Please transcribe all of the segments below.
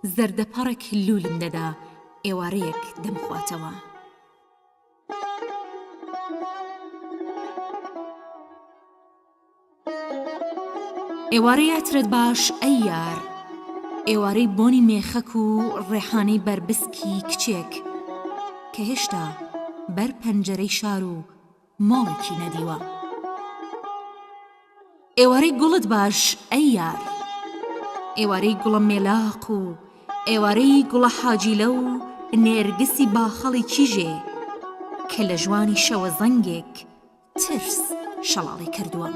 زەردەپەڕێک لوولم دەدا ئێوارەیەک دەمخواتەوە. ئێوارەی عەترت باش ئەی یار ئێوارەی بۆنی مێخەک و ڕێحانەی بەربسکی کچێک کە هێشتا بەر پەنجەرەی شار و ماڵێکی نەدیوە. ئێوارەی گوڵت باش ئەی یار ئێوارەی گوڵە مێلاق و ئێوارەی گوڵە حاجیلە و نێرگسی باخەڵی کیژێ کە لە ژوانی شەوە زەنگێک ترس شەڵاڵی کردووە.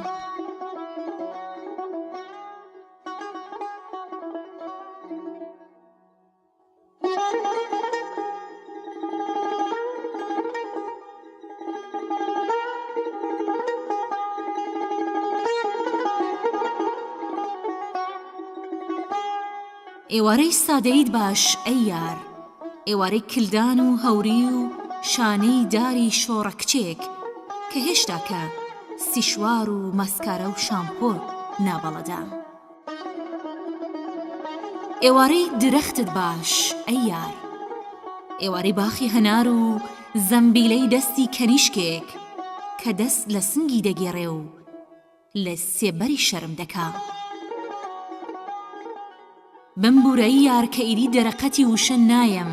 ئێوارەی سادەیت باش ئەی یار ئێوارەی کلدان و هەوری و شانەی داری شۆڕە کچێک کە هێشتاکە سیشوار و ماسکارا و شامپۆ نابەڵەدا. ئێوارەی درەختت باش ئەی یار ئێوارەی باخی هەنار و زەمبیلەی دەستی کەنیشکێک کە دەست لە سنگی دەگێڕێ و لە سێبەری شەرم دەکا. بمبورە ی یار کە ئیدی دەرەقەتی وشە نایەم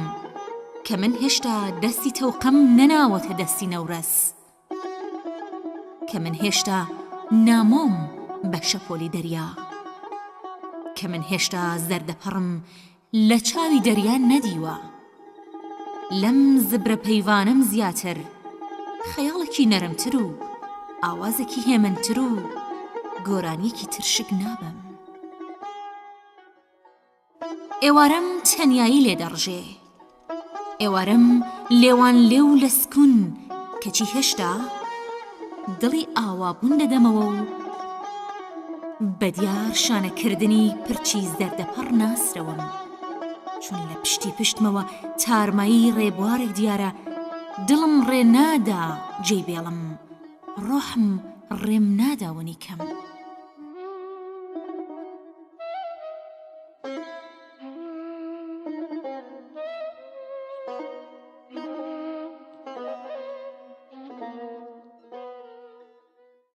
کە من هێشتا دەستی تەوقەم نەناوەتە دەستی نەورەس. کە من هێشتا نامۆم بە شەپۆلی دەریا کە من هێشتا زەردەپەڕم لە چاوی دەریا نەدیوە لەم زبرە پەیڤانەم زیاتر خەیاڵێکی نەرمتر و ئاوازێکی هێمنتر و گۆرانیەکی ترشک نابم. ئێوارەم تەنیایی لێ دەڕژێ ئێوارەم لێوان لێو لە سکون کەچی هێشتا دڵی ئاوابوون دەدەمەوە و بە دیار شانەکردنی پرچی زەردەپەڕ ناسرەوەم چون لە پشتی پشتمەوە تارمایی ڕێبوارێک دیارە دڵم ڕێ نادا جێی بێڵم ڕۆحم ڕێم نادا ونی کەم.